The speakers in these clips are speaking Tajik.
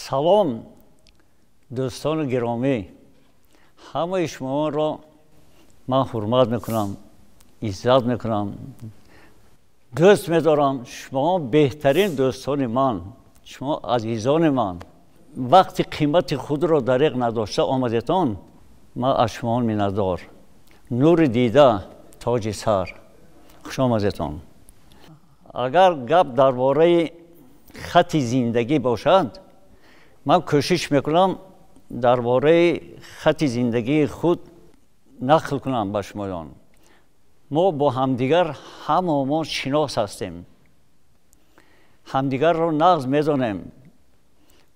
Салом, дӯстони гиромӣ, ҳамаи шуморо ман ҳурмат мекунам, иззат мекунам, дӯст медорам. Шумо беҳтарин дӯстони ман, шумо азизони ман. Вақти қимати худро дареғ надошта омадетон, ман аз шумо миннатдор. Нури дида, тоҷи сар, хуш омадетон. Агар гап дар бораи хати зиндагӣ бошад, ман кӯшиш мекунам дар бораи хати зиндагии худ нақл кунам ба шумоён. Мо бо ҳамдигар ҳамамо шинос ҳастем, ҳамдигарро нағз медонем.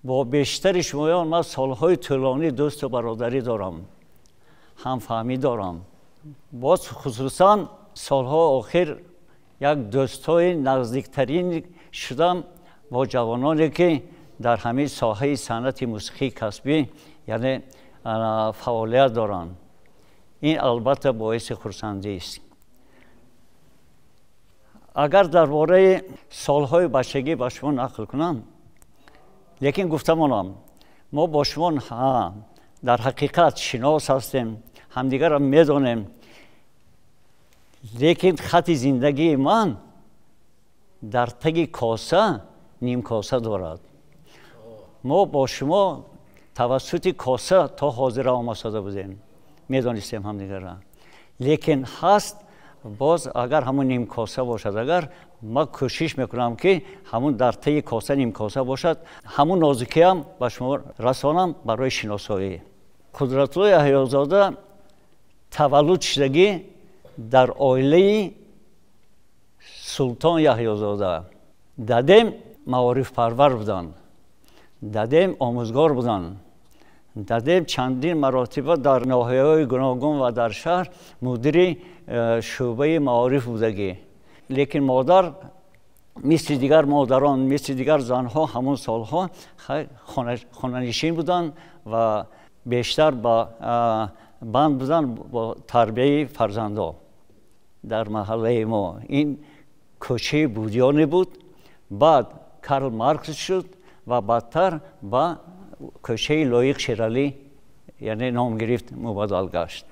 Бо бештари шумоён ман солҳои тӯлонӣ дӯсту бародарӣ дорам, ҳамфаҳмӣ дорам. Боз хусусан солҳои охир як дӯстҳои наздиктарин шудам бо ҷавононе, ки дар ҳамин соҳаи санъати мусиқии касбӣ, яъне фаъолият доранд. Ин албатта боиси хурсандист. Агар дар бораи солҳои бачагӣ ба шумо нақл кунам, лекин гуфта монам, мо бо шумо дар ҳақиқат шинос ҳастем, ҳамдигарро медонем, лекин хати зиндагии ман дар таги коса нимкоса дорад. Мо бо шумо тавассути коса то ҳозира омосода будем, медонистем ҳамдигарро, лекин ҳаст боз агар ҳамун нимкоса бошад, агар ман кӯшиш мекунам, ки ҳамун дар таги коса нимкоса бошад, ҳамун нозукиам ба шумо расонам барои шиносоӣ. Қудратулло Яҳёзода таваллуд шудагӣ дар оилаи Султон Яҳёзода. Дадем маорифпарвар буданд, дадем омӯзгор буданд, дадем чандин маротиба дар ноҳияҳои гуногун ва дар шаҳр мудири шӯъбаи маориф будагӣ. Лекин модар мисли дигар модарон, мисли дигар занҳо ҳамон солҳо хонанишин буданд ва бештар ба банд буданд бо тарбияи фарзандҳо. Дар маҳаллаи мо ин кӯчаи Будёнӣ буд, баъд Карл Маркс шуд ва баъдтар ба кӯчаи Лоиқ Шералӣ, яъне ном гирифт, мубаддал гашт.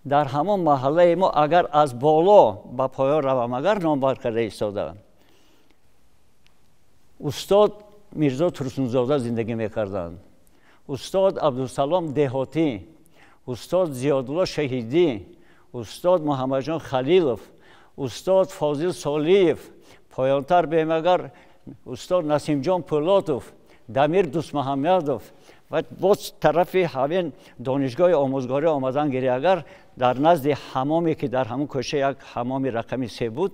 Дар ҳамон маҳаллаи мо агар аз боло ба поён равам, агар номбар карда истода, устод Мирзо Турсунзода зиндагӣ мекарданд, устод Абдусалом Деҳотӣ, устод Зиёдулло Шаҳидӣ, устод Муҳаммадҷон Халилов, устод Фозил Солиев, поёнтар бем агар устод Насимҷон Пӯлотов, Дамир Дӯстмуҳаммадов ва боз тарафи ҳамин донишгоҳи омӯзгорӣ омадан гирӣ, агар дар назди ҳамоме, ки дар ҳамон кӯча як ҳамоми рақами 3 буд,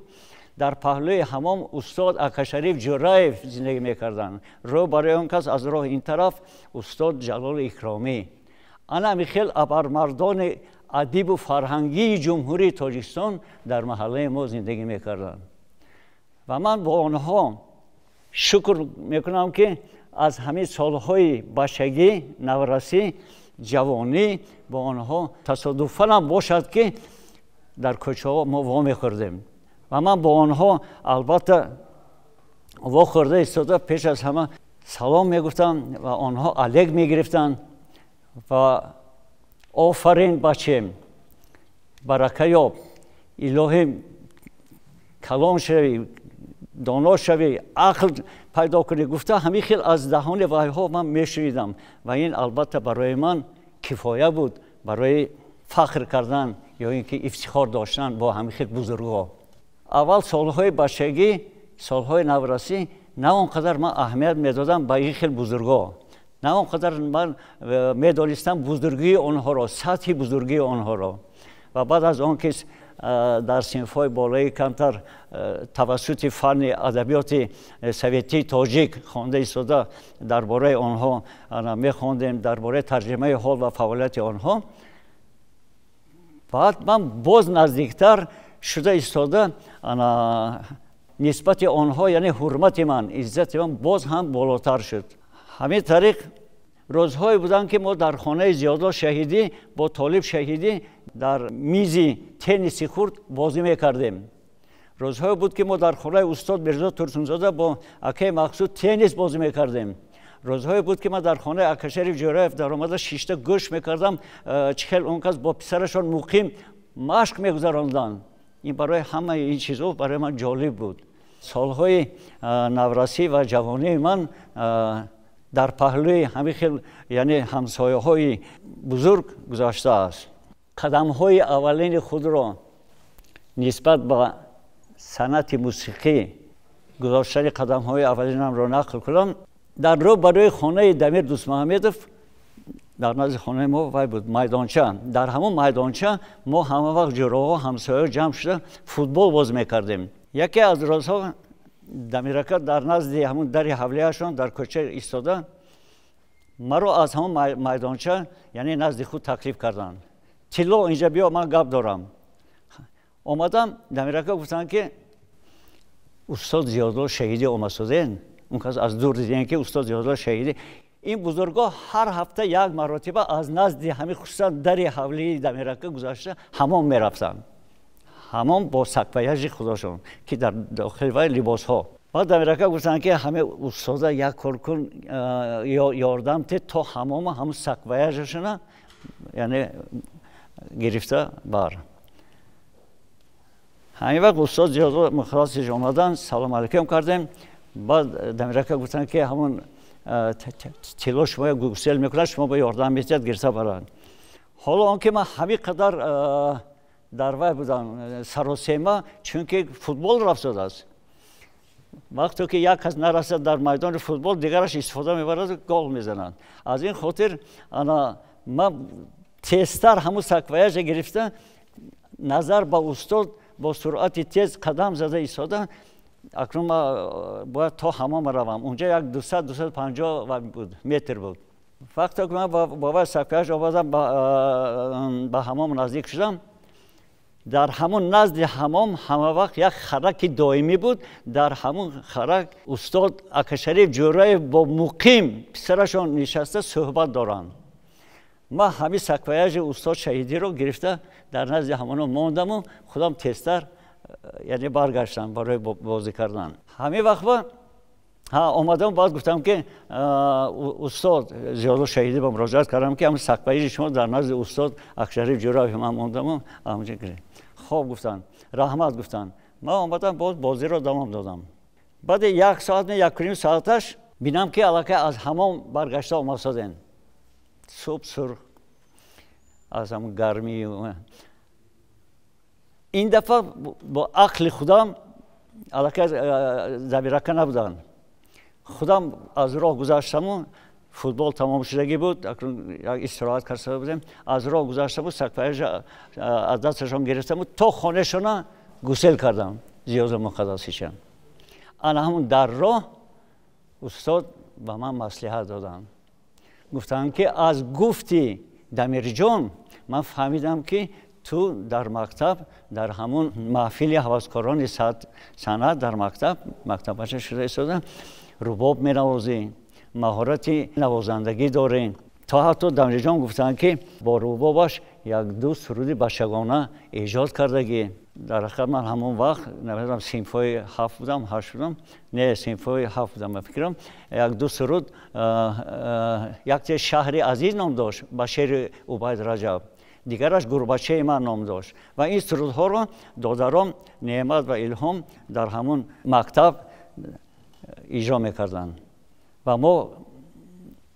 дар паҳлӯи ҳамом устод Акашариф Ҷураев зиндагӣ мекарданд. Рӯ барои он кас аз роҳ ин тараф устод Ҷалол Икромӣ. Ана ҳамин хел абармардони адибу фарҳангии Ҷумҳурии Тоҷикистон дар маҳаллаи мо зиндагӣ мекарданд. Ва ман бо онҳо шукр мекунам, ки аз ҳамин солҳои бачагӣ, наврасӣ, ҷавонӣ бо онҳо тасодуфан ҳам бошад, ки дар кӯчаҳо мо вомехӯрдем. Ва ман бо онҳо албатта вохӯрда истода пеш аз ҳама салом мегуфтам ва онҳо алек мегирифтанд ва офарин бачем, барака ёб, илоҳӣ калон шавӣ, доно шавӣ, ақл пайдо кунӣ гуфта ҳамин хел аз даҳони вайҳо ман мешунидам. Ва ин албатта барои ман кифоя буд барои фахр кардан ё ин ки ифтихор доштан бо ҳамин хел бузургҳо. Аввал солҳои бачагӣ, солҳои наврасӣ на он қадар ман аҳамият медодам ба ин хел бузургҳо, на он қадар ман медонистам бузургии онҳоро, сатҳи бузургии онҳоро. Ва баъд аз он ки дар синфҳои болои камтар тавассути фанни адабиёти советии тоҷик хонда истода дар бораи онҳо мехондем, дар бораи тарҷимаи ҳол ва фаъолияти онҳо, баъд ман боз наздиктар шуда истода нисбати онҳо, яъне ҳурмати ман, иззати ман боз ҳам болотар шуд. Ҳамин тариқ рӯзҳое буданд, ки мо дар хонаи Зиёдулло Шаҳидӣ бо Толиб Шаҳидӣ дар мизи тенниси хурд бозӣ мекардем. Рӯзҳое буд, ки мо дар хонаи устод Мирзо Турсунзода бо акаи Мақсуд теннис бозӣ мекардем. Рӯзҳое буд, ки ман дар хонаи Акашариф Ҷӯраев даромада шишта гӯш мекардам, чӣ хел он кас бо писарашон Муқим машқ мегузаронданд. Ин барои ҳамаи ин чизҳо барои ман ҷолиб буд. Солҳои наврасӣ ва ҷавонии ман дар паҳлӯи ҳамин хел, яъне ҳамсояҳои бузург гузаштааст. Қадамҳои аввалини худро нисбат ба санъати мусиқӣ гузоштани қадамҳои аввалинамро нақл кунам. Дар рӯ барои хонаи Дамир Дӯстмуҳаммедов, дар назди хонаи мо вай буд майдонча. Дар ҳамон майдонча мо ҳама вақт ҷуроҳо, ҳамсояҳо ҷамъ шуда футбол боз мекардем. Яке аз рӯзҳо Дамирака дар назди ҳамон дари ҳавлияшон дар кӯча истода маро аз ҳамон майдонча, яъне назди худ таклиф карданд. Тилло, инҷа биё, ман гап дорам. Омадам, Дамирака гуфтанд, ки устод Зиёдулло Шаҳидӣ омадсозен. Он кас аз дур дидем, ки устод Зиёдулло Шаҳидӣ. Ин бузургоҳ ҳар ҳафта як маротиба аз назди ҳамин, хусусан дари ҳавлии Дамирака гузашта ҳамом мерафтанд. Ҳамом бо саквояжи худошон, ки дар дохили вай либосҳо. Баъд Дамирака гуфтанд, ки ҳаме устода як кор кун, ёрдам те, то ҳамома ҳамун саквояжашона, яъне гирифта бар. Ҳамин вақт устод Зиёдулло Мухласович омаданд, салом алейкум кардем. Баъд Дамирака гуфтанд, ки ҳамун тилло шумо гусел мекунад, шумо ба ёрдам метиҳад гирифта барад. Ҳоло он ки ман ҳамин қадар дар вай будам саросема, чунки футбол рафтодааст. Вақте ки як кас нарасад дар майдони футбол, дигараш истифода мебарад, гол мезанад. Аз ин хотир ана ман тезтар ҳамун саквояжа гирифта, назар ба устод бо суръати тез қадам зада истода, акнун ман бояд то ҳамом равам. Унҷа як 200-250 буд метр буд. Вақте ки ман бо вай саквояж омадам, ба ҳамом наздик шудам, дар ҳамон назди ҳамом ҳама вақт як хараки доимӣ буд. Дар ҳамон харак устод Акашариф Ҷӯраев бо Муқим писарашон нишаста суҳбат доранд. Ман ҳамин саквояжи устод Шаҳидиро гирифта дар назди ҳамоно мондаму худам тезтар, яъне баргаштам барои бозӣ кардан. Ҳамин вақт омадам, баъд гуфтам, ки устод Зиёдулло Шаҳидӣ ба муроҷиат кардам, ки ҳамин саквояжи шумо дар назди устод Акшариф Ҷӯраев ман мондаму ҳамонҷа. Хоб, гуфтанд, раҳмат гуфтанд. Ман омадам, боз бозиро давом додам. Баъди як соат, 1,5 соаташ бинам, ки аллакай аз ҳамом баргашта омадсозен, суб сурх аз ҳамон гармӣ. Ин дафъа бо ақли худам, аллакай Забирака набуданд, худам аз роҳ гузаштаму, футбол тамом шудагӣ буд, акнун як истироҳат карда будем, аз роҳ гузаштаму саквояжа аз дасташон гирифтаму то хонашона гусел кардам Зиёдулло Муқаддасича. Ана ҳамун дар роҳ устод ба ман маслиҳат доданд, гуфтанд, ки аз гуфти Дамирҷон ман фаҳмидам, ки ту дар мактаб, дар ҳамун маҳфили ҳаваскорони санъат дар мактаб, мактаббача шуда истода, рубоб менавозӣ, маҳорати навозандагӣ дорӣ. То ҳатто Дамирҷон гуфтанд, ки бо рубобаш як-ду суруди бачагона эҷод кардагӣ. Дар ҳақиқат ман ҳамон вақт намедонам, синфҳои ҳафт будам, ҳашт будам, не, синфҳои ҳафт будам, ба фикрам. Як-ду суруд, якте «Шаҳри азиз» ном дошт ба шеъри Убайд Раҷаб, дигараш «Гурбачаи ман» ном дошт. Ва ин сурудҳоро додаром Неъмат ва Илҳом дар ҳамон мактаб иҷро мекарданд ва мо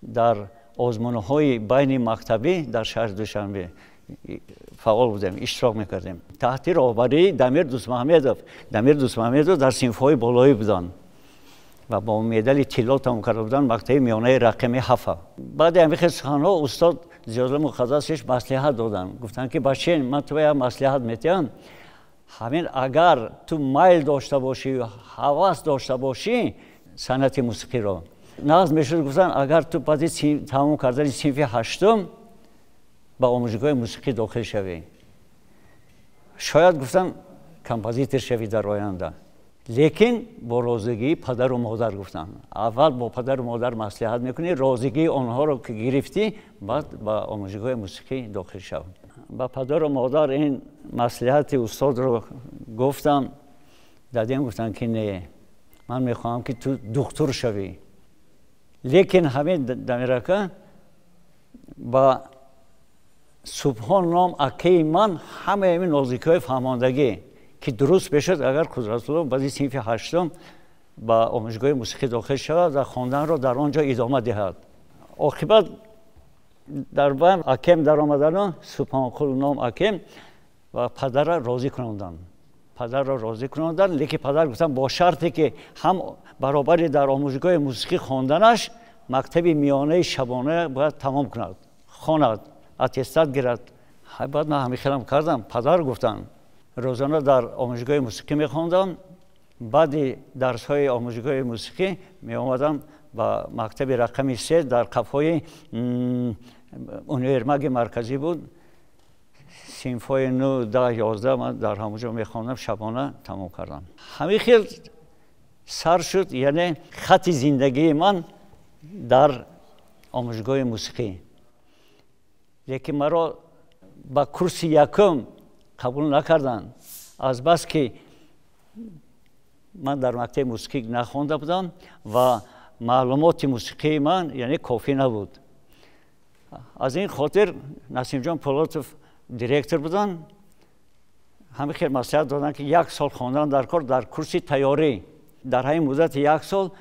дар озмунҳои байни мактабӣ дар шаҳри Душанбе фаъол будем, иштирок мекардем таҳти роҳбарии Дамир Дӯстмуҳаммедов. Дамир Дӯстмуҳаммедов дар синфҳои болоӣ буданд ва бо медали тилло тамом карда буданд мактаби миёнаи рақами ҳафта. Баъди ҳамин хел суханҳо устод Зиёдулло Муқаддасович маслиҳат доданд, гуфтанд, ки бачен, ман ту як маслиҳат метиҳам. Ҳамин агар ту майл дошта бошӣ, ҳавас дошта бошӣ, санъати мусиқиро нағз мешуд, гуфтанд, агар ту баъди тамом кардани синфи ҳаштум ба омӯзгоҳи мусиқӣ дохил шавӣ, шояд, гуфтанд, композитор шавӣ дар оянда, лекин бо розигии падару модар. Гуфтанд, аввал бо падару модар маслиҳат мекунӣ, розигии онҳоро ки гирифтӣ, баъд ба омӯзгоҳи мусиқӣ дохил шав. Ба падару модар ин маслиҳати устодро гуфтам. Дадем гуфтанд, ки не, ман мехоҳам, ки ту духтур шавӣ. Лекин ҳамин Дамирака ба Субҳон ном акаи ман ҳамаи ҳамин нозикиҳои фаҳмондагӣ, ки дуруст мешуд, агар Қудратулло баъди синфи ҳаштум ба омӯзгоҳи мусиқӣ дохил шавад ва хонданро дар он ҷо идома диҳад. Оқибат дар байн акем даромадану Субҳонқул ном акем ва падарро розӣ кунонданд. Падарро розӣ кунонданд, лекин падар гуфтанд, бо шарте ки ҳам баробари дар омӯзгоҳи мусиқӣ хонданаш мактаби миёнаи шабона бояд тамом кунад, хонад, аттестат гирад. Баъд ман ҳамин хелам кардам. Падар гуфтанд, рӯзона дар омӯзгоҳи мусиқӣ мехондам, баъди дарсҳои омӯзгоҳи мусиқӣ меомадам ба мактаби рақами 3 дар қафои универмаги марказӣ буд. Синфҳои 9, 10, 11 ман дар ҳамон ҷо мехондам, шабона тамом кардам. Ҳамин хел сар шуд, яъне хати зиндагии ман дар омӯзгоҳи мусиқӣ. Лекин маро ба курси якум қабул накарданд, азбаски ман дар мактаби мусиқӣ нахонда будам ва маълумоти мусиқии ман, яъне, кофӣ набуд. Аз ин хотир Насимҷон Полотов директор буданд, ҳамин хел маслиҳат доданд, ки як сол хондан дар кор дар курси тайёрӣ. Дар ҳамин муддати як сол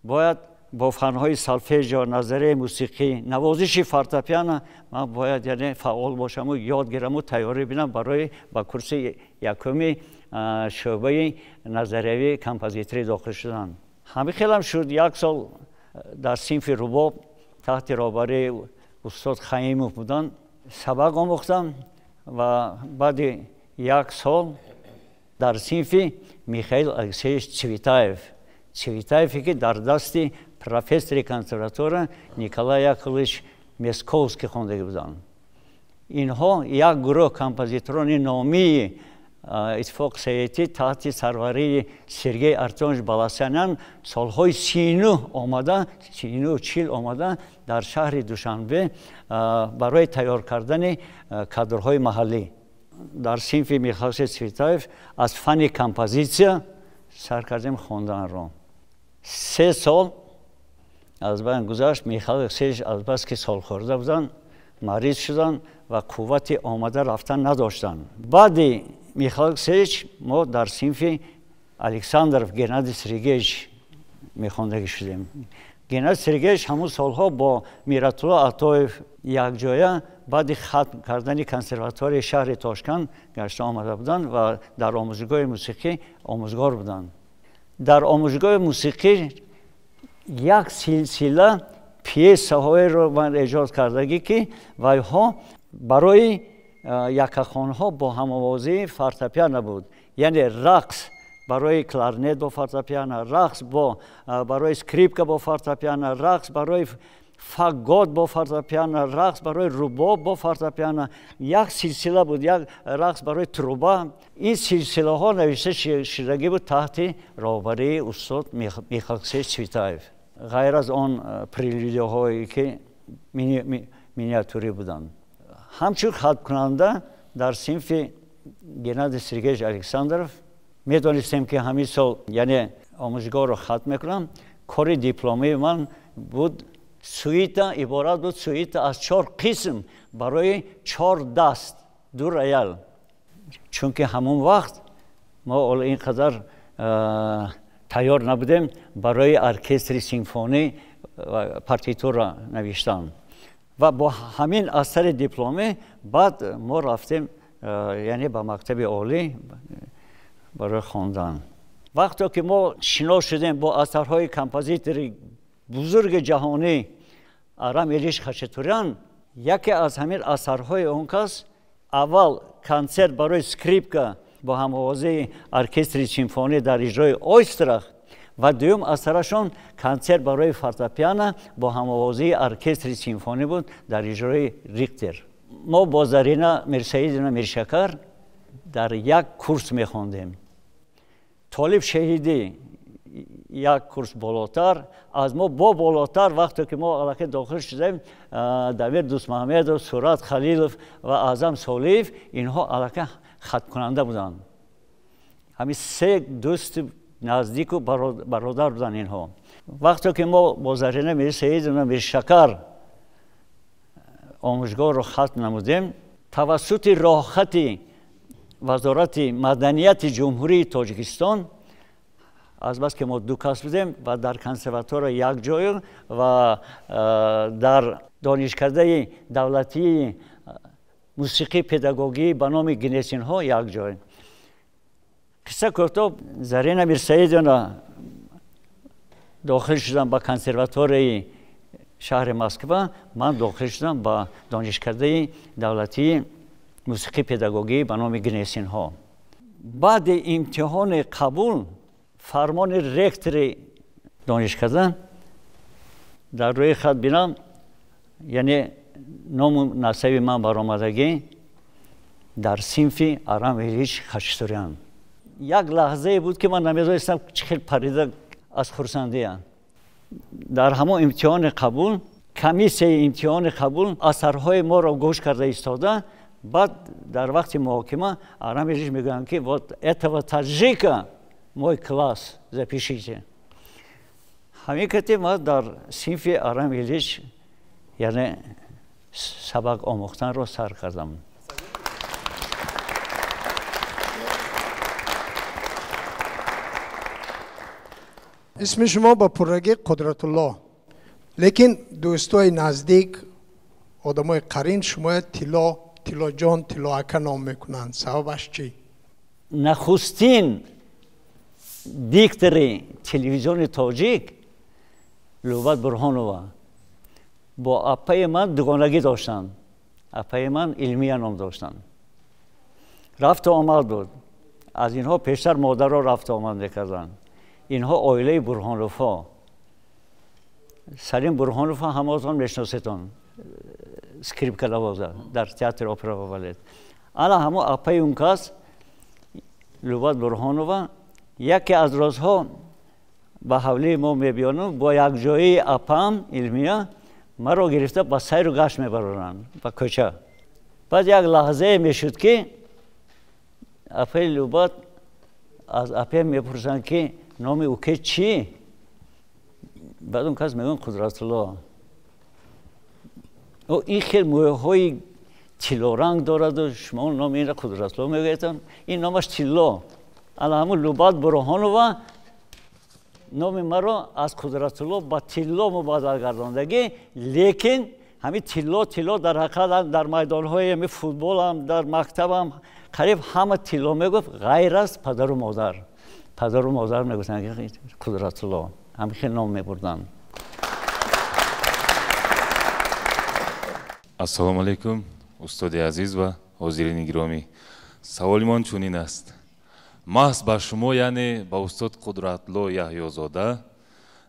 бояд бо фанҳои солфеҷо, назарияи мусиқӣ, навозиши фортепиано ман бояд, яъне, фаъол бошаму ёд гираму тайёрӣ бинам барои ба курси якуми шӯъбаи назариявии композиторӣ дохил шудан. Ҳамин хелам шуд. Як сол дар синфи рубоб таҳти роҳбарии устод Хаимов буданд, сабақ омӯхтам ва баъди як сол дар синфи Михаил Алексеевич Цветаев, Цветаеве ки дар дасти профессори консерватория Николай Яковлевич Месковский хондагӣ буданд. Инҳо як гурӯҳ композиторони номии Иттифоқи Советӣ таҳти сарварии Сергей Артемович Баласанян солҳои 39 омада, 39, 40 омада дар шаҳри Душанбе барои тайёр кардани кадрҳои маҳаллӣ. Дар синфи Михаил Цветаев аз фанни композитсия сар кардем хонданро. 3 сол аз байн гузашт. Михаил Алексеевич азбаски солхӯрда буданд, мариз шуданд ва қуввати омада рафтан надоштанд. Баъди Михаил Алексеевич мо дар синфи Александров Геннадий Сергеевич мехондагӣ шудем. Геннадий Сергеевич ҳамун солҳо бо Миратулло Атоев якҷоя баъди хатм кардани консерваторияи шаҳри Тошканд гашта омада буданд ва дар омӯзгоҳи мусиқӣ омӯзгор буданд. Дар омӯзгоҳи мусиқӣ як силсила пьесаҳоеро ман эҷод кардагӣ, ки вайҳо барои якахонҳо бо ҳамовозии фортепиано буд, яъне рақс барои кларнет бо фортепиано, рақс барои скрипка бо фортепиано, рақс барои фагот бо фортепиано, рақс барои рубоб бо фортепиано. Як силсила буд, як рақс барои труба. Ин силсилаҳо навишта шудагӣ буд таҳти роҳбарии устод Михаил Алексеевич Цветаев, ғайр аз он прелюдияҳое ки миниатюрӣ буданд. Ҳамчун хатмкунанда дар синфи Геннадий Сергеевич Александров медонистем, ки ҳамин сол, яъне, омӯзгоҳро хатм мекунам. Кори дипломии ман буд сюита, иборат буд сюита аз чор қисм барои чор даст, ду роял, чунки ҳамон вақт мо ҳоло ин қадар тайёр набудем барои оркестри симфонӣ партитура навиштан. Ва бо ҳамин асари дипломӣ баъд мо рафтем, яъне, ба мактаби олӣ барои хондан. Вақте ки мо шинос шудем бо асарҳои композитори бузурги ҷаҳонӣ Арам Илич Хачатурян, яке аз ҳамин асарҳои он кас аввал консерт барои скрипка бо ҳамовозии оркестри симфонӣ дар иҷрои Ойстрах ва дуюм асарашон консерт барои фортепиано бо ҳамовозии оркестри симфонӣ буд дар иҷрои Рихтер. Мо бо Зарина Мирсаидовна Миршакар дар як курс мехондем. Толиб Шаҳидӣ як курс болотар аз мо, бо болотар, вақте ки мо аллакай дохил шудем, Дамир Дӯстмаҳмедов, Сурат Халилов ва Аъзам Солиев, инҳо аллакай хаткунанда буданд. Ҳамин се дӯсти Наздику бародар буданд инҳо. Вақте ки мо бо Зарина Мирсаидовна Миршакар омӯзгорро хатм намудем, тавассути роҳхати Вазорати маданияти Ҷумҳурии Тоҷикистон, азбаски мо ду кас будем ва дар консерватория як ҷою ва дар донишкадаи давлатии мусиқии педагогӣ ба номи Гнесинҳо як ҷой. Қисса кӯтоҳ, Зарина Мирсаидовна дохил шудам ба консерваторияи шаҳри Москва, ман дохил шудам ба донишкадаи давлатии мусиқии педагогӣ ба номи Гнесинҳо. Баъди имтиҳони қабул фармони ректори донишкада дар рӯи хат бинам, яъне ному насаби ман баромадагӣ дар синфи Арам Ильич Хачатурян. Як лаҳзае буд, ки ман намедонистам чӣ хел парида аз хурсандия. Дар ҳамон имтиҳони қабул комиссияи имтиҳони қабул асарҳои моро гӯш карда истода, баъд дар вақти муҳокима Арам Ильич мегӯянд, ки вот этого таджика мой класс запишите. Ҳамин кати ман дар синфи Арам Ильич, яъне сабақ омӯхтанро сар кардам. Исми шумо ба пуррагӣ Қудратулло, лекин дӯстои наздик, одамои қарин шумоя Тилло, Тиллоҷон, Тиллоака ном мекунанд. Сабабаш чӣ? Нахустин диктори телевизиони тоҷик Лубат Бурҳонова бо апаи ман дугонагӣ доштанд. Апаи ман Илмия ном доштанд. Рафту омад буд. Аз инҳо пештар модаро рафту омад мекарданд. Инҳо оилаи Бурҳоновҳо. Салим Бурҳоновҳо ҳамаотон мешиносетон, скрипканавоза дар театри опера ва балет. Ана ҳамо апаи он кас Лубат Бурҳонова яке аз рӯзҳо ба ҳавлии мо мебиёнам, бо якҷоии апаам Илмия маро гирифта ба сайру гашт мебароранд ба кӯча. Баъд як лаҳзае мешуд, ки апаи Лубат аз апаям мепурсанд, ки номи уке чӣ? Баъд он кас мегӯянд Қудратулло. Ӯ ин хел мӯйҳои тиллоранг дораду шумо номи инро Қудратулло мегӯедам, ин номаш Тилло. Ана ҳамун Лубат Бурҳонова номи маро аз Қудратулло ба Тилло мубаддал гардондагӣ, лекин ҳамин Тилло, Тилло дар ҳақиқат дар майдонҳои ҳамин футболам, дар мактабам қариб ҳама Тилло мегуфт, ғайр аз падару модар. Падару модар мегуфтанд Қудратулло, ҳамин хел ном мебурданд. Ассалому алайкум, устоди азиз ва ҳозирини гиромӣ. Саволи мон чунин аст. Маҳз ба шумо, яъне ба устод Қудратулло Яҳёзода,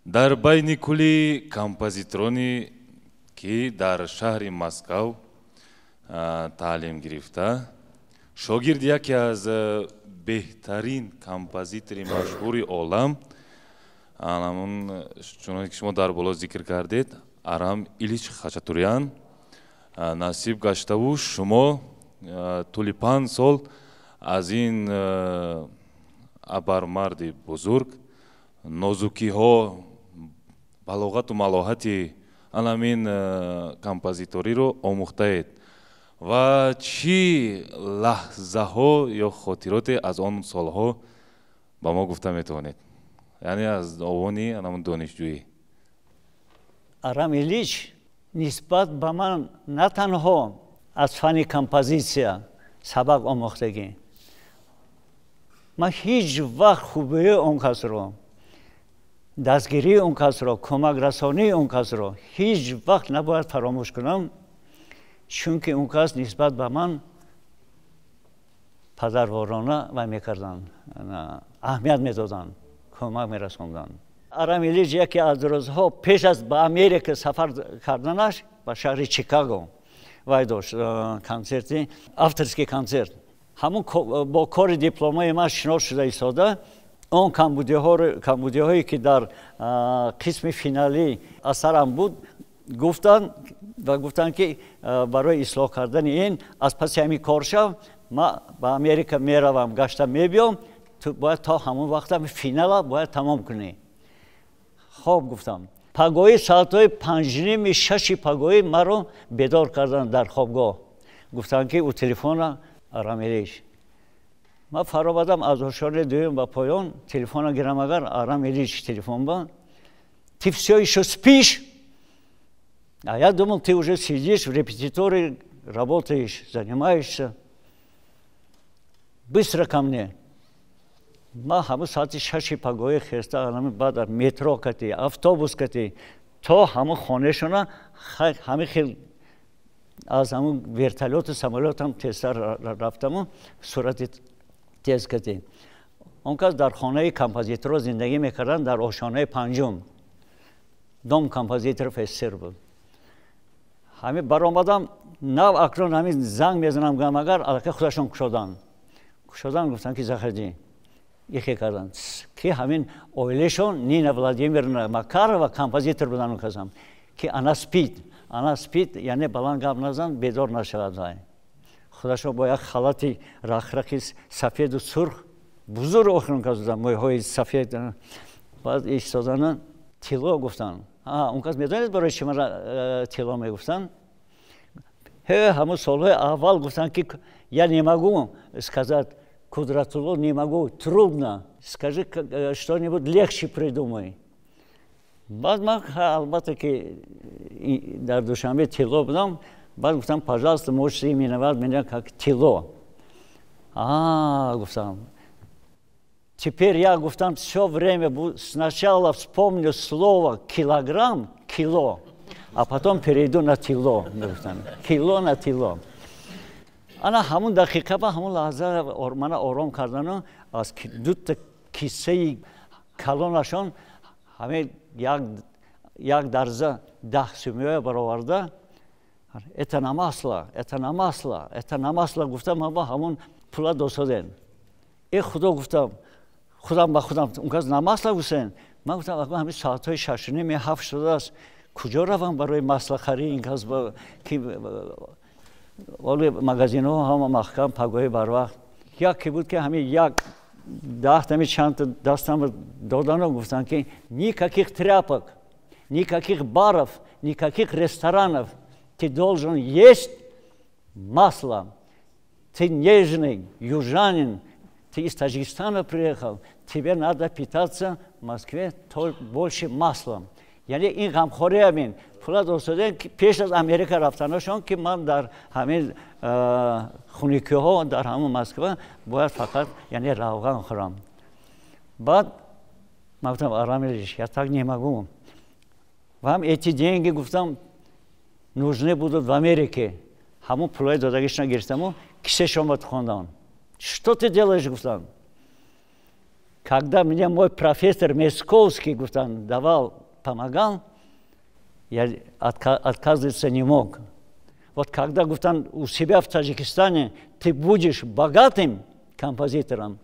дар байни кулли композитороне, ки дар шаҳри Москав таълим гирифта, шогирди яке аз беҳтарин композитори машҳури олам, ҳамон чуноне ки шумо дар боло зикр кардед, Арам Илич Хачатурян, насиб гаштаву шумо тӯли 5 сол аз ин абармарди бузург нозукиҳо, балоғату малоҳати анамин композиториро омӯхтаед ва чӣ лаҳзаҳо ё хотироте аз он солҳо ба мо гуфта метавонед, яъне аз овони анамун донишҷӯӣ? Арам Ильич нисбат ба ман на танҳо аз фанни композитсия сабақ омӯхтагӣ, ман ҳеҷ вақт хубии он касро, дастгирии он касро, кӯмакрасонии он касро ҳеҷ вақт набояд фаромӯш кунам, чунки он кас нисбат ба ман падарворона вай мекарданд, аҳамият медоданд, кӯмак мерасонданд. Арам Ильич яке аз рӯзҳо пеш аз ба Америка сафар карданаш ба шаҳри Чикаго вай дошт консерти, авторский концерт. Ҳамун бо кори дипломаи ман шинос шуда истода, он камбудиҳое ки дар қисми финалӣ асарам буд гуфтанд ва гуфтанд, ки барои ислоҳ кардани ин аз паси ҳамин кор шав, ман ба Америка меравам, гашта мебиём, Ту бояд то ҳамон вақта финала бояд тамом кунӣ. Хоб, гуфтам. Пагоҳӣ соатҳои 5:30, 6 пагоҳӣ маро бедор карданд дар хобгоҳ. Гуфтанд, ки у телефона Арам Ильич. Ман фаромадам аз ошёнаи дуюм ба поён, телефона гирам, агар Арам Ильич телефон ба. «Ты все еще спишь? А я думал, ты уже сидишь в репетитории, работаешь, занимаешься. Быстро ко мне». Ман ҳамун соати 6 пагоҳӣ хеста, ҳамин баъд метро кати, автобус кати то ҳамун хонашона, ҳамин хел аз ҳамун вертолёту самолётам тезтар рафтаму сурати тез кати. Он кас дар хонаи композиторо зиндагӣ мекарданд, дар ошонаи панҷум, Дом композиторов СССР буд. Ҳамин баромадам, нав акнун ҳамин занг мезанам, гам агар аллакай худашон кушоданд. Кушоданд, гуфтанд, ки заходи. Ихе карданд, ки ҳамин оилашон, Нина Владимировна Макарова, композитор будан он касам, ки она спит, она спит, яъне баланд гап назан, бедор нашавад. Вай худашон бо як халати рахрахи сафеду сурх, бузург, охирон кас буданд, мӯйҳои сафед. Баъд истодана, «Тилло», гуфтанд. Он кас медонед, барои чи мара тилло мегуфтанд? Ҳамун солҳои аввал гуфтанд, ки я не могу сказать Кудратулло, не могу, трудно, скажи э, что-нибудь легче придумай. Баъд ман, албатта, ки дар Душанбе Тилло будам, баъд гуфтам: «Пожалуйста, можете именовать меня как Тилло». «А, — гуфтам, — теперь я, — гуфтам, — все время сначала вспомню слово килограмм, кило, а потом перейду на Тилло». Гуфтам, кило на Тилло. Ана ҳамун дақиқа ба ҳамун лаҳза мана ором кардану аз дута киссаи калонашон ҳамин як дарза 10 сумиё бароварда, «Это на масло, это на масло, это на масло», гуфта, ман ба ҳамун пула досодем. «Э, Худо», гуфтам худам ба худам, он кас на масло гуфтен. Ман гуфтам, ҳамин соатҳои 6:30, 7 шудааст, куҷо равам барои маслахарӣ? Ин кас ки оли магазинҳо ҳама маҳкам, пагоҳи барвақт. Яке буд, ки ҳамин як даҳтами чандта дастам додану гуфтанд, ки никаких тряпок, никаких баров, никаких ресторанов, ты должен есть масло, ты нежный южанин, ты из Таджикистана приехал, тебе надо питаться в Москве больше маслом. Яъне ин ғамхорӣ, ҳамин пула достодем пеш аз Америка рафтанашон, ки ман дар ҳамин хуникиҳо, дар ҳамон Москва бояд фақат, яъне, равған хӯрам. Баъд ман гуфтам: «Арам Ильич, я так не могу, вам эти деньги, — гуфтам, — нужны будут в Америке». Ҳамон пулои додагишна гирифтаму кисешон хондам. «Что ты делаешь?» — гуфтам. «Когда мне мой профессор Месковский, — гуфтам, — давал, помогал, я отказываться не мог. Вот когда, — гуфтам, — у себя в Таджикистане ты будешь богатым композитором,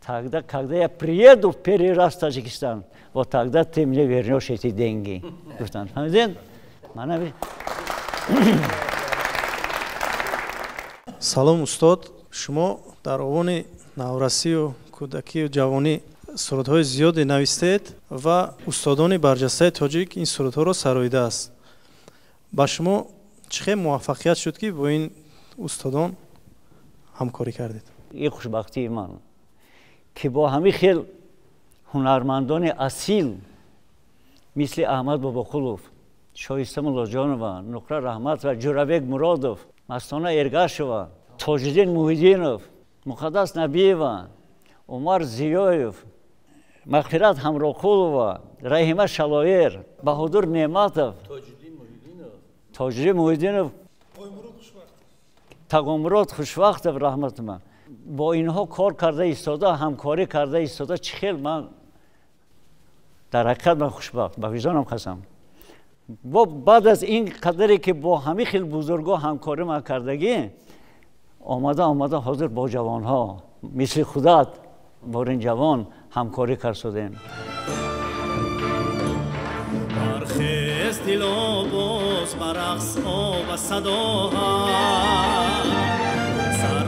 тогда, когда я приеду в первый раз в Таджикистан, вот тогда ты мне вернешь эти деньги». Гуфтам. Фаҳмидед? Мана. Салом, устод. Шумо дар овони наврасию кӯдакию ҷавонӣ сурудҳои зиёде навистед ва устодони барҷастаи тоҷик ин сурудҳоро сароидааст. Ба шумо чӣ хел муваффақият шуд, ки бо ин устодон ҳамкорӣ кардед? Ин хушбахтии ман, ки бо ҳамин хел ҳунармандони асил, мисли Аҳмад Бобоқулов, Шоиста Муллоҷонова, Нуқра Раҳматова, Ҷӯрабек Муродов, Мастона Эргашева, Тоҷиддин Муҳиддинов, Муқаддас Набиева, Умар Зиёев, Мағфират Ҳамроқулова, Раҳима Шалоер, Баҳодур Неъматов, Тоҷиддин Муҳиддинов, Тағомурод Хушвақтов, раҳматума, бо инҳо кор карда истода, ҳамкорӣ карда истода, чӣ хел ман дар ҳақиқат ман хушбахт, ба виҷдонам қасам. Бо баъд аз ин қадаре, ки бо ҳамин хел бузургҳо ҳамкорӣ ман кардагӣ, омада омада ҳозир бо ҷавонҳо мисли худат, борин ҷавон, ҳамкорӣ кард. Бархез, дило, боз ба рақс о ва садоҳа сар.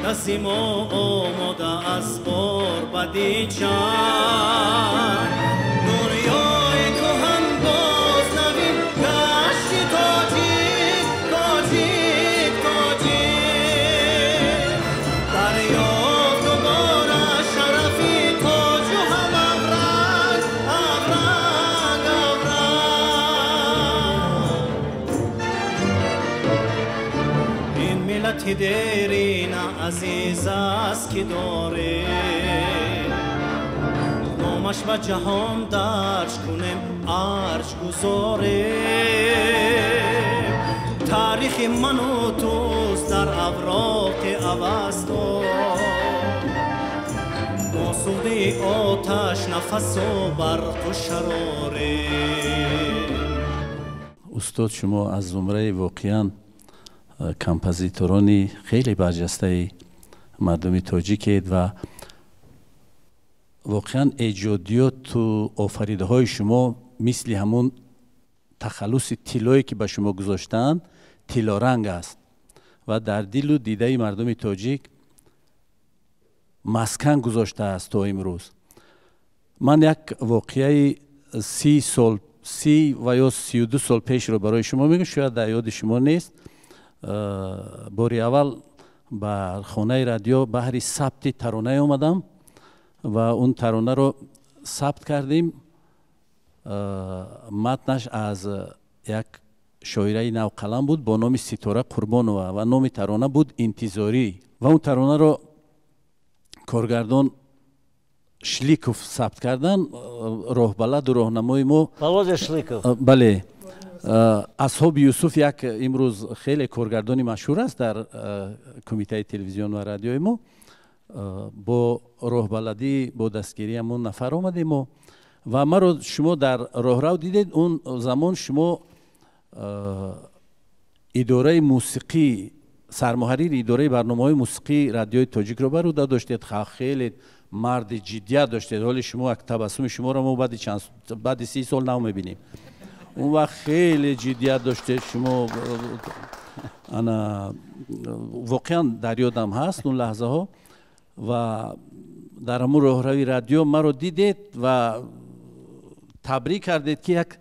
کسی ما آماده از بار بدی چند دنیای کهن باز نوین گشتی تاجیک تاجیک تاجیک دریافت دوباره شرفی تاج و هم اورنگ اورنگ اورنگ این ملت دیرین عزیز است که داره نامش به جهان درج کنیم ارج گذاره تاریخ من و توست در اوراق اوستا با سوده آتش نفس و برق و شراره. استاد شما از زمره واقعا композиторони хеле барҷастаи мардуми тоҷикед ва воқеан эҷодиёту офаридаҳои шумо мисли ҳамун тахаллуси тиллое ки ба шумо гузоштаанд тиллоранг аст ва дар дилу дидаи мардуми тоҷик маскан гузоштааст то имрӯз. Ман як воқеаи 30 сол, 30 ва ё 32 сол пешро барои шумо мегӯям, шояд дар ёди шумо нест. Бори аввал ба хонаи радио баҳри сабти таронае омадам ва он таронаро сабт кардем. Матнаш аз як шоираи навқалам буд бо номи Ситора Қурбонова ва номи тарона буд Интизорӣ ва он таронаро коргардон Шликов сабт кардан, роҳбаладу роҳнамои мо Володя Шликов. Бале, Асҳоби Юсуф як имрӯз хеле коргардони машҳур аст дар кумитаи телевизион ва радиои мо. Бо роҳбаладӣ, бо дастгирии ҳамон нафар омадем мо ва маро шумо дар роҳрав дидед. Он замон шумо идораи мусиқӣ, сармуҳаррири идораи барномаҳои мусиқии радиои тоҷикро бар ӯда доштед. Хеле марди ҷиддият доштед. Ҳоли шумо як табассуми шуморо мо баъди 30 сол нав мебинем. Он вақт хеле ҷиддият доштед шумо. Ана воқеан дар ёдам ҳаст он лаҳзаҳо ва дар ҳамун роҳрави радио маро дидед ва табрик кардед ки як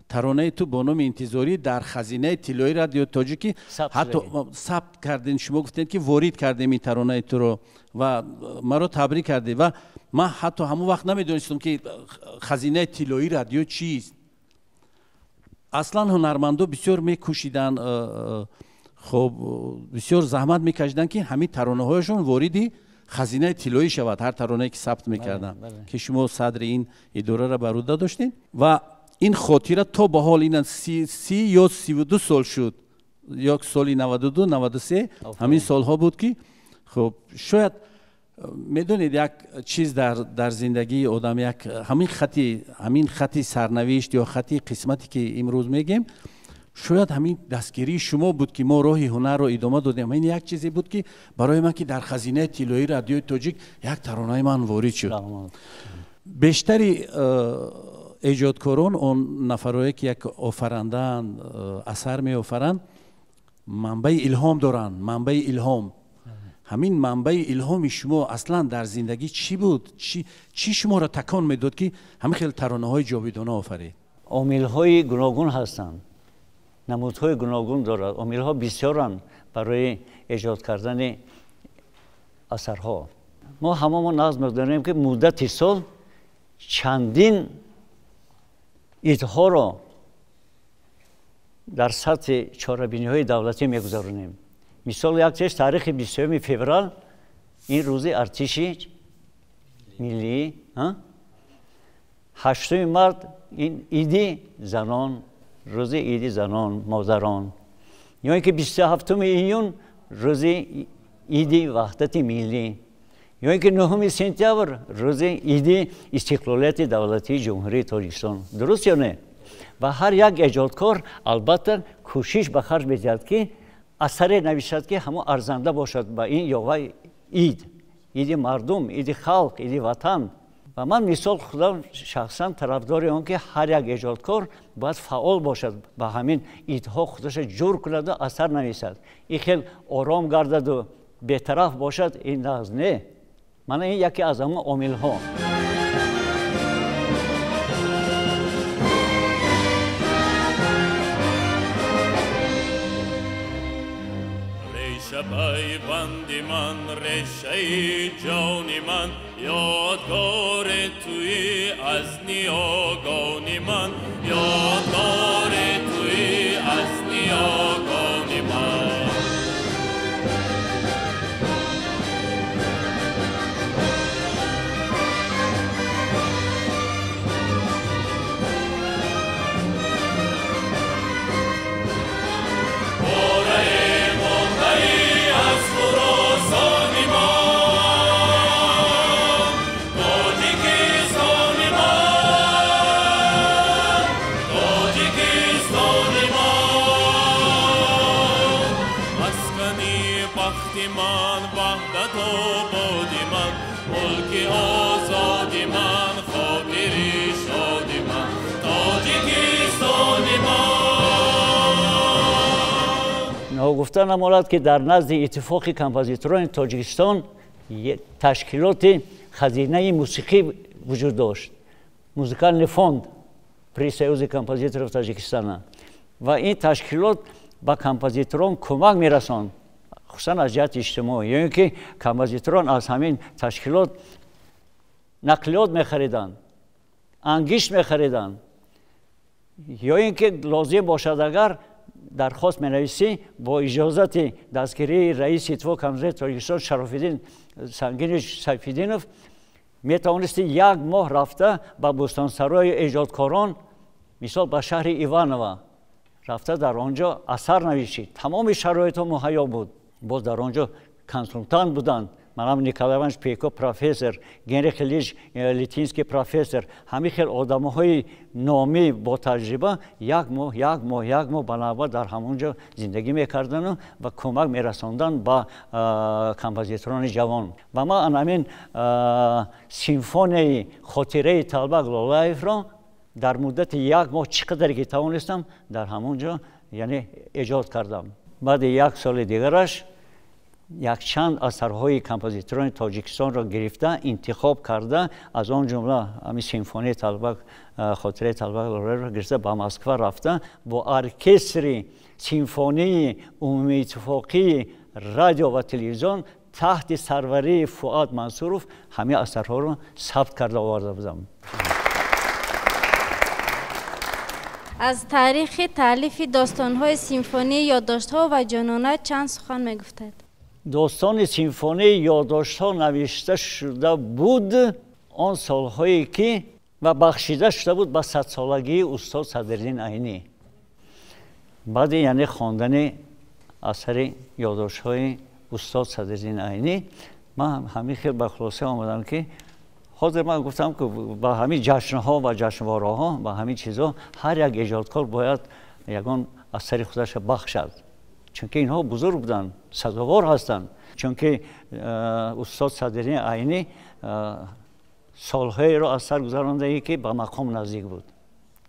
таронаи ту бо номи Интизорӣ дар хазинаи тиллои радиои тоҷикӣ ҳатто сабт кардем. Шумо гуфтед ки ворид кардем ин таронаи туро ва маро табрик кардед ва ман ҳатто ҳамон вақт намедонистам ки хазинаи тиллои радио чист. Аслан ҳунармандо бисёр мекӯшиданд, хоб бисёр заҳмат мекашиданд ки ҳамин таронаҳояшон вориди хазинаи тиллоӣ шавад, ҳар таронае ки сабт мекарданд, ки шумо садри ин идораро бар ӯҳда доштед ва ин хотира то ба ҳол ина 30 ё 32 сол шуд, ё соли 92 93 ҳамин солҳо буд ки хоб шояд медонед як чиз дар зиндагии одам, як ҳамин хати сарнавишт ё хати қисмате ки имрӯз мегем, шояд ҳамин дастгирии шумо буд ки мо роҳи ҳунарро идома додем. Ин як чизе буд ки барои ман ки дар хазинаи тиллоии радиои тоҷик як таронаи ман ворид шуд. Бештари эҷодкорон, он нафарое ки як офарандаанд, асар меофаранд, манбаи илҳом доранд. Манбаи илҳом, ҳамин манбаи илҳоми шумо аслан дар зиндагӣ чӣ буд? Чӣ шуморо такон медод ки ҳамин хел таронаҳои ҷовидона офаред? Омилҳои гуногун ҳастанд, намудҳои гуногун дорад. Омилҳо бисёранд барои эҷод кардани асарҳо. Мо ҳамамо назм дорем ки муддати сол чандин идҳоро дар сатҳи чорабиниҳои давлатӣ мегузаронем. Мисол як чиз, таърихи 27 феврал ин рӯзи артиши миллӣ, 8 март ин иди занон, рӯзи иди занон, модарон, ё ин ки 27 июн рӯзи иди ваҳдати миллӣ, ё ин ки 9 сентябр рӯзи иди истиқлолияти давлатии Ҷумҳурии Тоҷикистон. Дуруст ё не? Ва ҳар як эҷодкор албатта кӯшиш ба харҷ медиҳад ки асаре нависад ки ҳамон арзанда бошад ба ин ё вай ид, иди мардум, иди халқ, иди ватан. Ва ман мисол худам шахсан тарафдори он ки ҳар як эҷодкор бояд фаъол бошад, ба ҳамин идҳо худаша ҷур кунаду асар нависад. Ин хел ором гардаду бетараф бошад, ин нағз не. Мана ин яке аз ҳамон омилҳо. Пайванди ман, решаи ҷони ман, ёдгори туи аз ниёгони ман, ёдгори туи аз ниёгони ман. Ногуфта намонад, ки дар назди Иттифоқи композиторони Тоҷикистон ташкилоти хазинаи мусиқӣ вуҷуд дошт, музыкальный фонд при Союзе композиторов Таджикистана. Ва ин ташкилот ба композиторон кӯмак мерасонд, хусусан аз ҷиҳати иҷтимоӣ, ё ин ки композиторон аз ҳамин ташкилот нақлиёт мехариданд, ангишт мехариданд, ё ин ки лозим бошад, агар дархост менависӣ, бо иҷозати дастгирии раиси Иттифоқи композиторони Тоҷикистон Шарофиддин Сангинович Сайфиддинов метавонисти як моҳ рафта ба бӯстонсарои эҷодкорон, мисол ба шаҳри Иванова рафта, дар он ҷо асар навишӣ. Тамоми шароитҳо муҳайё буд. Боз дар он ҷо консултант буданд, манам Николай Иванович Пейко профессор, Генрих Ильич Литинский профессор, ҳамин хел одамоҳои номӣ бо таҷриба як моҳ, як моҳ, як моҳ ба навбат дар ҳамон ҷо зиндагӣ мекардану ва кӯмак мерасонданд ба композиторони ҷавон. Ва ман ҳамин симфонияи хотираи Талбак Лолаевро дар муддати як моҳ чӣ қадаре ки тавонистам дар ҳамон ҷо, яъне эҷод кардам. Баъди як соли дигараш якчанд асарҳои композиторони Тоҷикистонро гирифта, интихоб карда, аз он ҷумла ҳамин симфонияи Талбак, хотираи Талбак Лолаевро гирифта ба Москва рафта, бо оркестри симфонии умумииттифоқии радио ва телевизион таҳти сарварии Фуад Мансуров ҳамин асарҳоро сабт карда оварда будам. Аз таърихи таълифи достонҳои симфонии ёддоштҳо ва ҷонона чанд сухан мегуфтед? Достони симфонии ёддоштҳо навишта шуда буд он солҳое ки ва бахшида шуда буд ба садсолагии устод Садриддин Айнӣ. Баъди, яъне, хондани асари ёддоштҳои устод Садриддин Айнӣ ман ҳамин хел ба хулоса омадам, ки ҳозир ман гуфтам, ки ба ҳамин ҷашнҳо ва ҷашнвораҳо, ба ҳамин чизҳо ҳар як эҷодкор бояд ягон асари худаша бахшад, чунки инҳо бузург буданд, сазовор ҳастанд. Чунки устод Садриддин Айнӣ солҳоеро аз сар гузарондае, ки ба мақом наздик буд,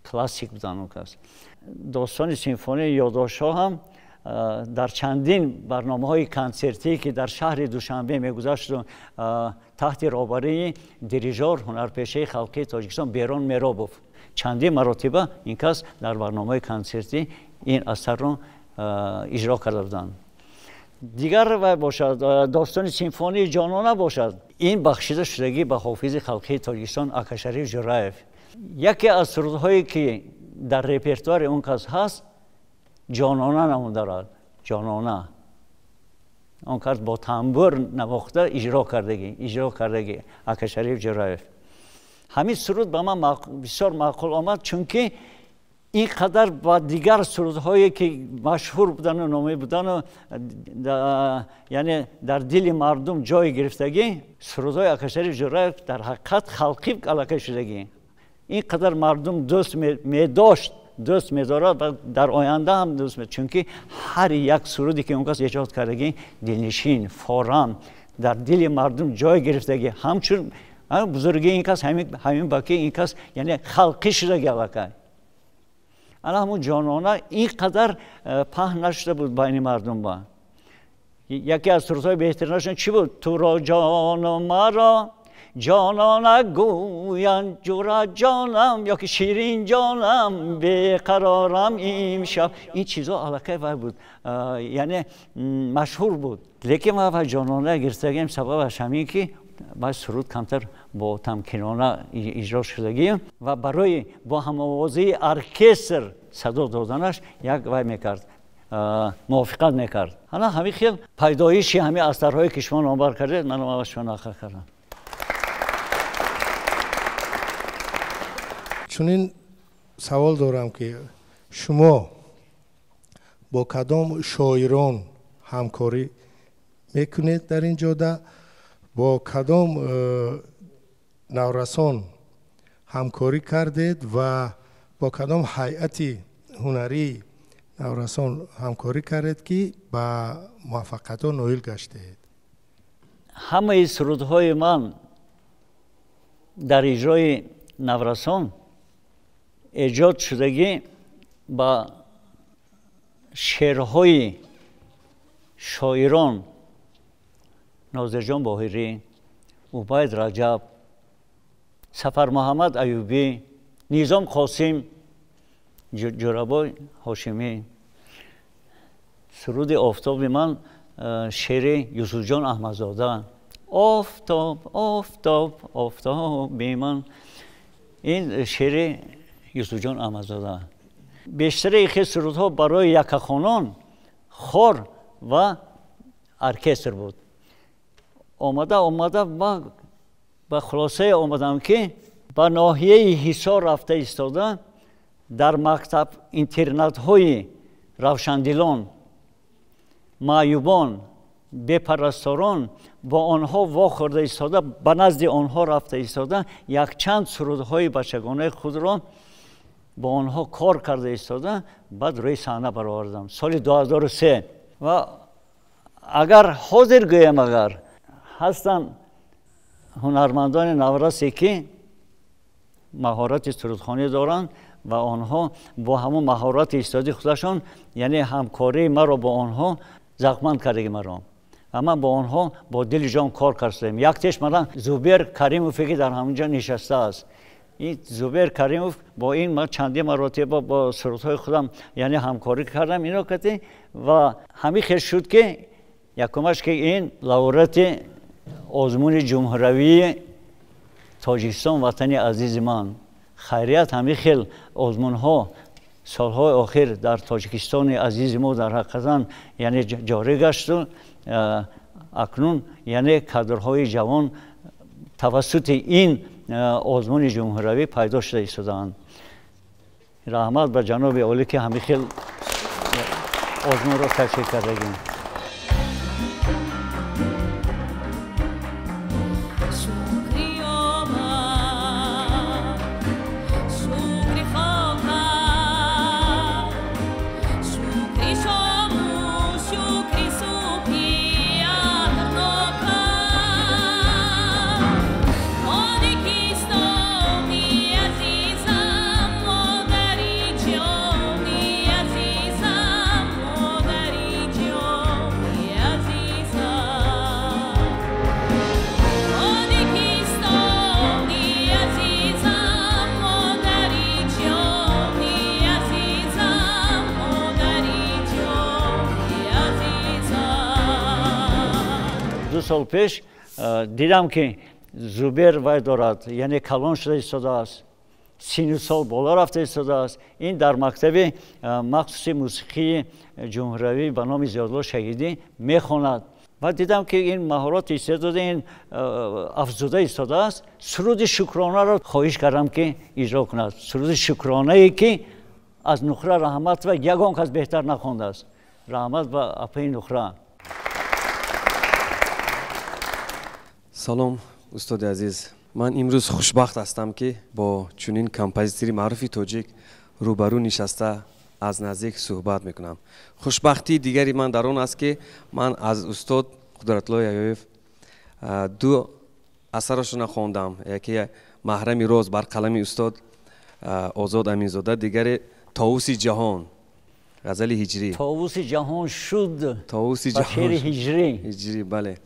классик буданд он кас. Достони симфонияи ёддоштҳо ҳам дар чандин барномаҳои консертӣ, ки дар шаҳри Душанбе мегузашту таҳти роҳбарии дирижор, ҳунарпешаи халқии Тоҷикистон Берон Меробов, чандин маротиба ин кас дар барномаҳои консертӣ ин асарро иҷро карда буданд. Дигар вай бошад, достони симфонии ҷонона бошад, ин бахшида шудагӣ ба ҳофизи халқии Тоҷикистон Акашариф Ҷураев. Яке аз сурудҳое, ки дар репертуари он кас ҳаст, ҷонона ном дорад. Ҷонона он кас бо тамбур навохта иҷро кардагӣ Акашариф Ҷураев. Ҳамин суруд ба ман бисёр маъқул омад, чунки ин қадар ба дигар сурудҳое, ки машҳур будану номӣ будану, яъне дар дили мардум ҷой гирифтагӣ, сурудҳои Акашариф Ҷураев дар ҳақиқат халқӣ аллакай шудагӣ, ин қадар мардум дӯст медошт, дӯст медорад ва дар оянда ҳам дӯст, чунки ҳар як суруде, ки он кас эҷод кардагӣ, дилнишин, форам, дар дили мардум ҷой гирифтагӣ. Ҳамчун бузургии ин кас ҳамин ба ки ин кас, яъне, халқӣ шудагӣ аллакай. Ана ҳамун ҷонона ин қадар паҳн нашуда буд байни мардум ба Яке аз сурудҳои беҳтаринашон чӣ буд? Туро ҷону маро ҷонона гӯянд, ҷура ҷонам ё ки ширин ҷонам, беқарорам имшаб. Ин чизҳо аллакай вай буд, яъне машҳур буд. Лекин ма вай ҷонона гирифтагием, сабабаш ҳамин ки вай суруд камтар бо тамкинона иҷро шудагӣ ва барои бо ҳамовозии оркестр садо доданаш як вай мекард, мувофиқат мекард. Ҳана ҳамин хел пайдоиши ҳамин асарҳое ки шумо номбар кардед, ман ава шумо нақл кардам. Чунин савол дорам ки шумо бо кадом шоирон ҳамкорӣ мекунед дар ин ҷода, бо кадом наврасон ҳамкорӣ кардед ва бо кадом ҳайати ҳунарии наврасон ҳамкорӣ кардед ки ба муваффақиятҳо ноил гаштед? Ҳамаи сурудҳои ман дар иҷрои наврасон эҷод шудагӣ ба шеърҳои шоирон Нозирҷон Боҳирӣ, Убайд Раҷаб, Сафармуҳаммад Аюбӣ, Низом Қосим, Ҷӯрабой Ҳошимӣ. Суруди офтоби ман шеъри Юсуфҷон Аҳмадзода. Офтоб, офтоб, офтоби ман. Ин шеъри Юсуфҷон Аҳмадзода. Бештари хел сурудҳо барои яккахонон хор ва оркестр буд. Омада омада ба хулосае омадам ки ба ноҳияи Ҳисор рафта истода дар мактаб интернатҳои равшандилон, маъюбон, бепарасторон бо онҳо вохӯрда истода, ба назди онҳо рафта истода якчанд сурудҳои бачагонаи худро бо онҳо кор карда истода, баъд рӯи саҳна баровардам соли 2003. Ва агар ҳозир гӯям, агар ҳастанд ҳунармандони наврасе ки маҳорати сурудхонӣ доранд ва онҳо бо ҳамон маҳорати истоди худашон, яъне ҳамкории маро бо онҳо завқманд кардаги маро ва ман бо онҳо бо дили ҷон кор кардем. Яктеш мана Зубер Каримове ки дар ҳамонҷо нишастааст. Ин Зубер Каримов бо ин ман чандин маротиба бо сурудҳои худам яъне ҳамкорӣ кардам ино кати ва ҳамин хел шуд ки якумаш ки ин лауреати озмуни ҷумҳуравии Тоҷикистон ватани азизи ман. Хайрият ҳамин хел озмунҳо солҳои охир дар Тоҷикистони азизи мо дар ҳақиқатан яъне ҷорӣ гашту акнун яъне кадрҳои ҷавон тавассути ин озмуни ҷумҳуравӣ пайдо шуда истодаанд. Раҳмат ба ҷаноби олӣ ки ҳамин хел озмунро ташкил кардагим. Сол пеш дидам ки Зубер вай дорад, яъне калон шуда истодааст, сину сол боло рафта истодааст. Ин дар мактаби махсуси мусиқии ҷумҳуравӣ ба номи Зиёдулло Шаҳидӣ мехонад ва дидам ки ин маҳорати истеъдоди ин афзуда истодааст. Суруди шукронаро хоҳиш кардам ки иҷро кунад. Суруди шукронае ки аз Нухра Раҳматова ягон кас беҳтар нахондааст. Раҳмат ба апаи Нухра. Салом, устоди азиз. Ман имрӯз хушбахт ҳастам ки бо чунин композитори маъруфи тоҷик рӯбарӯ нишаста аз наздик суҳбат мекунам. Хушбахтии дигари ман дар он аст ки ман аз устод Қудратулло Яҳёев ду асарашонро хондам. Яке Маҳрами роз бар қалами устод Озод Аминзода, дигаре Товуси ҷаҳон. Ғазали ҳиҷрӣ. Товуси ҷаҳон шуд. Товуси ҷаҳон. Шеъри ҳиҷрӣ. Ҳиҷрӣ, бале.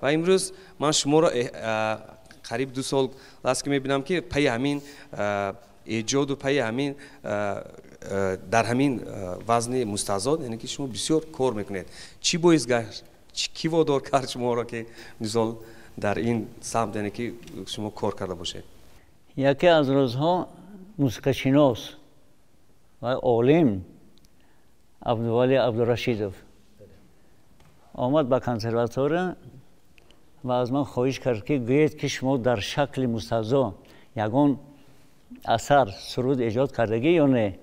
Ва имрӯз ман шуморо қариб 2 сол аст ки мебинам ки пайи ҳамин эҷоду пайи ҳамин дар ҳамин вазни мустазод, яъне ки шумо бисёр кор мекунед. Чӣ боис гашт? Кӣ водор кард шуморо ки мисол дар ин самт, яъне ки шумо кор карда бошед? Яке аз рӯзҳо мусиқашинос ва олим Абдували Абдурашидов омад ба консерватория ва аз ман хоҳиш кард ки гӯед ки шумо дар шакли мустазо ягон асар суруд эҷод кардагӣ ё не,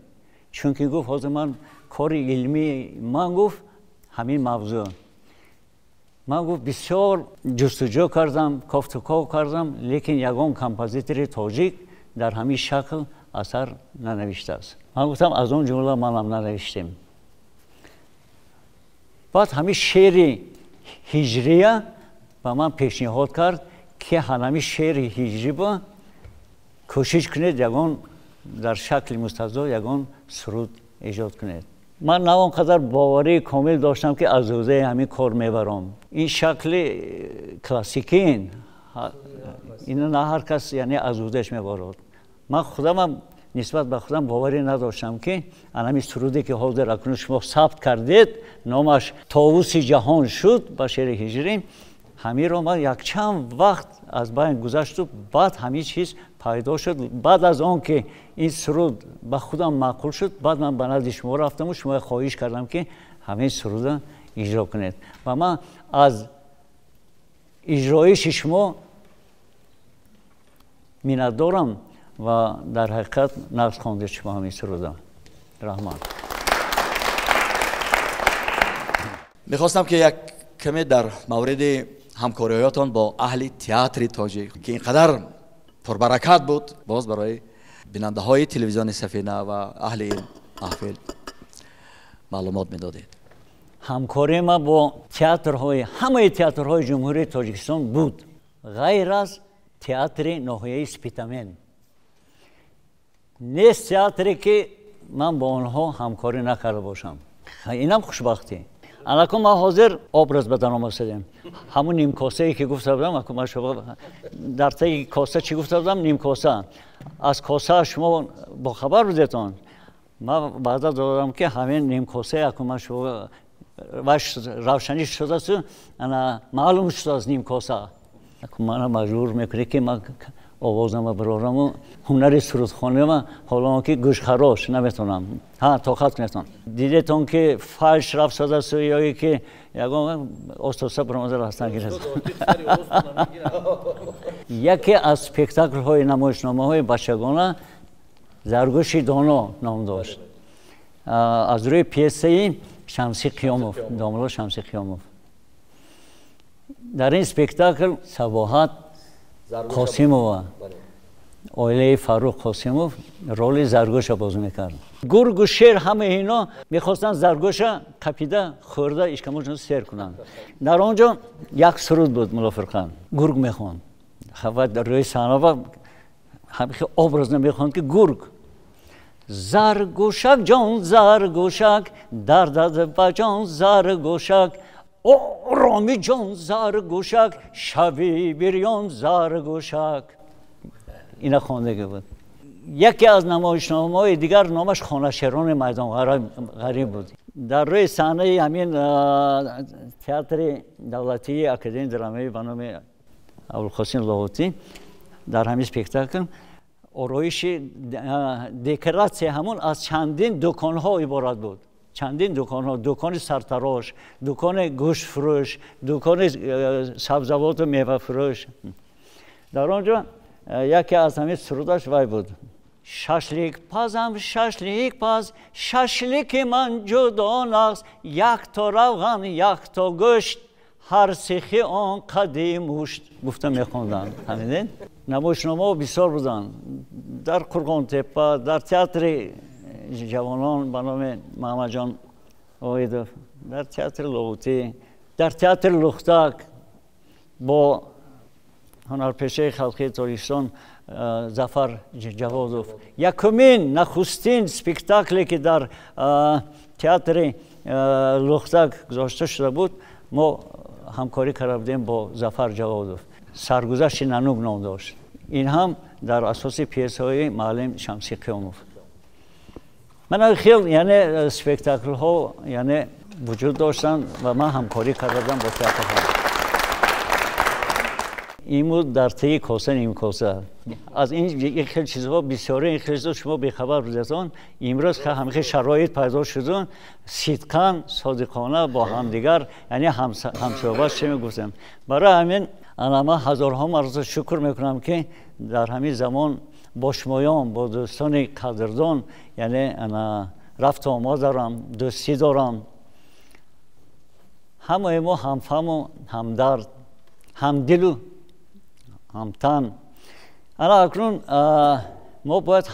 чунки гуфт ҳозир ман кори илмии ман гуфт ҳамин мавзӯъ. Ман гуфт бисёр ҷустуҷӯ кардам, кофтуков кардам, лекин ягон композитори тоҷик дар ҳамин шакл асар нанавиштааст. Ман гуфтам аз он ҷумла манам нанавиштем. Баъд ҳамин шеъри ҳиҷрия ба ман пешниҳод кард ки ҳамин шеъри ҳиҷрӣ ба кӯшиш кунед ягон дар шакли мустазо ягон суруд эҷод кунед. Ман на он қадар боварии комил доштам ки аз ӯзаи ҳамин кор мебарам. Ин шакли классикин, ина на ҳар кас яъне аз ӯзааш мебарад. Ман худамам нисбат ба худам боварӣ надоштам ки ҳамин суруде ки ҳозир акнун шумо сабт кардед, номаш Товуси ҷаҳон шуд ба шеъри ҳиҷрӣ, ҳаминро ман якчанд вақт аз байн гузашту баъд ҳамин чиз пайдо шуд. Баъд аз он ки ин суруд ба худам маъқул шуд, баъд ман ба назди шумо рафтаму шумо хоҳиш кардам ки ҳамин сурудро иҷро кунед ва ман аз иҷроиши шумо миннатдорам ва дар ҳақиқат нағз хондед шумо ҳамин сурудро. Раҳмат. Мехостам ки як каме дар мавриди ҳамкориҳоятон бо аҳли театри тоҷик ки ин қадар пурбаракат буд, боз барои бинандаҳои телевизиони Сафина ва аҳли ин маҳфил маълумот медодед. Ҳамкории ма бо театрҳои ҳамаи театрҳои Ҷумҳурии Тоҷикистон буд, ғайр аз театри ноҳияи Спитамен. Нест театре ки ман бо онҳо ҳамкорӣ накарда бошам. Инам хушбахтӣ. Аллакун ман ҳозир образ ба дар омадем. Ҳамун нимкосае ки гуфта будам, акун ман шумо дар таги коса чӣ гуфта будам? Нимкоса. Аз коса шумо бохабар будетон. Ман ваъда додам ки ҳамин нимкосае акун ман шумо равшанӣ шудааст, ана маълум шудааст нимкоса. Акун мана маҷбур мекунӣ ки ман овозама барораму ҳунари сурудхонама, ҳоло ки гӯшхарош наметонам. Ҳа, тоқат кунетон. Дидетон ки фалш рафт шудааст ё ки ягон остоса баромада рафтан гирад. Яке аз спектаклҳои намоишномаҳои бачагона Заргӯши доно ном дошт. Аз рӯи пьесаи Шамси Қиёмов, домло Шамси Қиёмов. Дар ин спектакл Сабоҳат Қосимова, оилаи Фаррух Қосимов роли Заргӯша бозӣ мекард. Гургу шер ҳамаи ино мехостанд Заргӯша қапида хӯрда ишкамошон сер кунанд. Дар он ҷо як суруд буд, Муллофирқан. Гург мехонд. Ва рӯи саҳна ҳамихи образно мехонд ки гург. Заргӯшак ҷон заргӯшак, дардад ба ҷон заргӯшак, ороми ҷон заргӯшак, шаби бирён заргӯшак. Ина хондагӣ буд. Яке аз намоишномаҳои дигар номаш Хонашерони майдонғариб буд. Дар рӯи саҳнаи ҳамин театри давлатии Академияи драмавӣ ба номи Абулқосим Лоҳутӣ дар ҳамин спектакл ороиши декоратсия ҳамон аз чандин дуконҳо иборат буд. Чандин дуконҳо, дукони сартарош, дукони гӯштфурӯш, дукони сабзавоту мевафурӯш. Дар он ҷо яке аз ҳамин сурудаш вай буд. Шашлик пазам, шашлик паз, шашлики ман ҷудо нағз, якто равған, якто гӯшт, ҳар сихи он қади мушт гуфта мехонданд. Ҳамидед? Намоишномаҳо бисёр буданд. Дар Қурғонтеппа, дар театри ҷавонон ба номи Маҳмадҷон Оидов, дар театри Лоҳутӣ, дар театри Лухтак бо ҳунарпешаи халқии Тоҷикистон Зафар Ҷаводов. Якумин нахустин спектакле ки дар театри Лухтак гузошта шуда буд, мо ҳамкорӣ карда будем бо Зафар Ҷаводов. Саргузашти Нанук ном дошт. Ин ҳам дар асоси пьесаҳои муаллим Шамси Қиёмов. Ман хел яъне спектаклҳо яъне вуҷуд доштанд ва ман ҳамкорӣ карда будам бо театрҳо. Ин буд дар таги коса нимкоса. Аз ин хел чизҳо бисёре ин хел чизҳо шумо бехабар будетон. Имрӯз ҳамихел шароит пайдо шуду сидқан содиқона бо ҳамдигар яъне ҳамсӯҳбат чӣ мегуфтем. Барои ҳамин ана ман ҳазорҳо маротиба шукр мекунам, ки дар ҳамин замон бо шумоён, бо дӯстони қадрдон яъне ана рафту омад дорам, дӯстӣ дорам. Ҳамаи мо ҳамфаҳму ҳамдард, ҳамдилу ҳамтан. Ана акнун мо бояд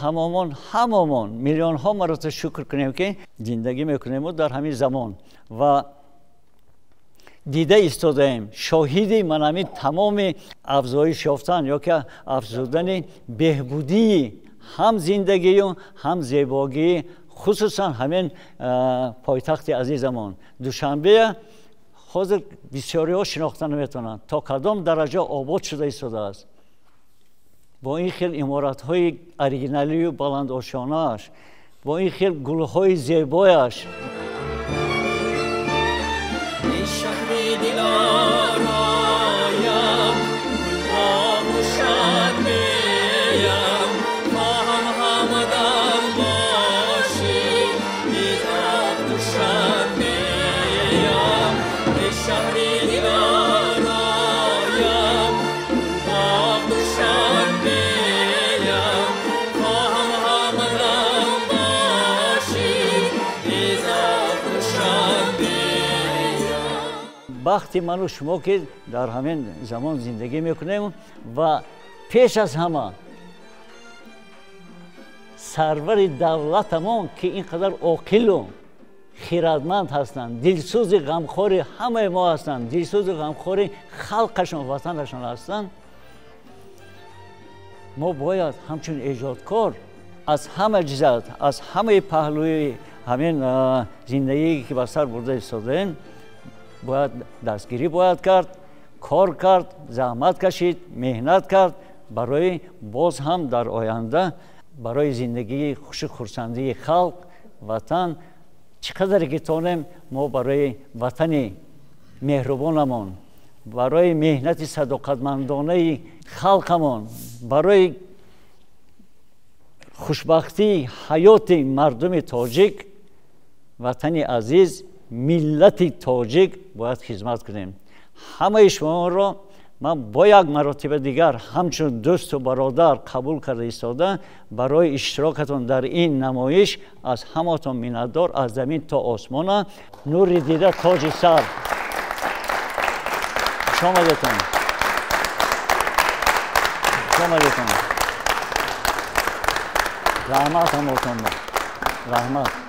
ҳамамон миллионҳо маротиба шукр кунем, ки зиндагӣ мекунему дар ҳамин замон ва дида истодаем, шоҳиди ман ҳамин тамоми афзоиш ёфтан ё ки афзудани беҳбудии ҳам зиндагию ҳам зебогии, хусусан ҳамин пойтахти азизамон Душанбе. Ҳозир бисёриҳо шинохта наметавонанд, то кадом дараҷа обод шуда истодааст бо ин хел иморатҳои оригиналию баландошонааш, бо ин хел гулҳои зебояш. Бахти ману шумо, ки дар ҳамин замон зиндагӣ мекунем ва пеш аз ҳама сарвари давлатамон, ки ин қадар оқилу хирадманд ҳастанд, дилсӯзи ғамхори ҳамаи мо ҳастанд, дилсӯзи ғамхори халқашон, ватанашон ҳастанд. Мо бояд ҳамчун эҷодкор аз ҳама ҷиҳат, аз ҳамаи паҳлӯи ҳамин зиндагие ки ба сар бурда истодаем, бояд дастгирӣ бояд кард, кор кард, заҳмат кашид, меҳнат кард барои боз ҳам дар оянда барои зиндагии хушу хурсандии халқ, ватан чӣ қадаре ки тонем, мо барои ватани меҳрубонамон, барои меҳнати садоқатмандонаи халқамон, барои хушбахтии ҳаёти мардуми тоҷик, ватани азиз, миллати тоҷик бояд хизмат кунем. Ҳамаи шуморо ман бо як маротиба дигар ҳамчун дӯсту бародар қабул карда истода, барои иштирокатон дар ин намоиш аз ҳаматон миннатдор, аз замин то осмона. Нури дида, тоҷи сар. Хуш омадетон, хуш омадетон. Раҳмат ҳамотонро, раҳмат.